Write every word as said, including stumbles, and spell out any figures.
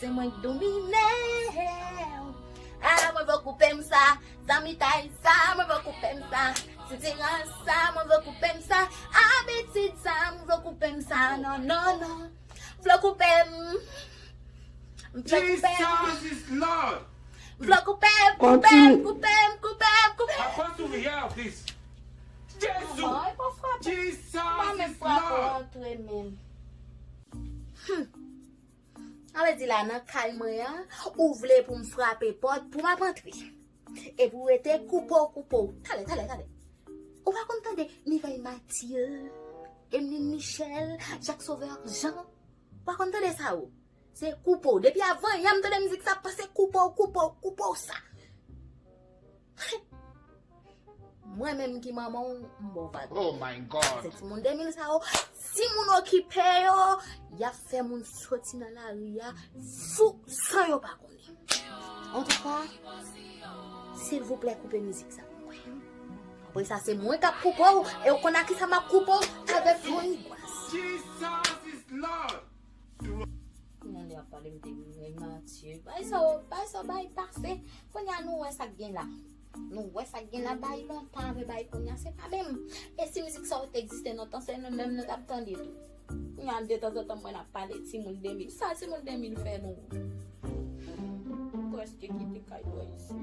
Mwen domine. A, mwen vle koupe m sa. Zanmitay sa, mwen vle koupe m sa. Sitirans sa, mwen vle koupe m sa. Abitid sa, mwen vle koupe m sa. Non, non, non. Vle koupe m. Vle koupe m. Jesus is Lord. Vle koupe m, koupe m, koupe m, koupe m, koupe m. Apostle, we have this. Jesu. Manman, e pa frape. Jesus is Lord. Antre menm. Hmm. Sa vle di la nan kay mwen an, ou vle pou m frape pòt pou m ap antre. Epi w rete koupe w, koupe w. Talè, talè, talè. Ou pa konn tande Mireille Mathieu, Emeline Michel, Jacques Sauveur Jean. Ou pa konn tande sa ou. Se koupe w. Depi avan yè m tande mizik sa, panse koupe w, koupe w, koupe w sa. Mwen menm ki manman w, m ba w vag. Oh my God. Se timoun de mil sa yo, si moun okipe yo, y ap fè moun soti nan lari a fou san yo pa konnen. Antouka, silvouplè, koupe mizik sa pou mwen. Apre sa, se mwen k ap koupe w, e w konn a kisa m ap koupe w, avèk yon igwas. Jesus is Lord. Kounye a lè ap pale m te Mireille Mathieu. Bay sa, bay sa, bay pase. Kounye a nou wè sa k gen la. Nou wè sa k gen la, bay lontan avè bay kounye a, se pa menm. E si mizik sa yo te egziste nan tan, se nou menm nou t ap tande tou. Kounye a, detanzantan, mwen ap pale timoun de mil. Sa timoun de mil fè nou? Prèske kite kay bò isi.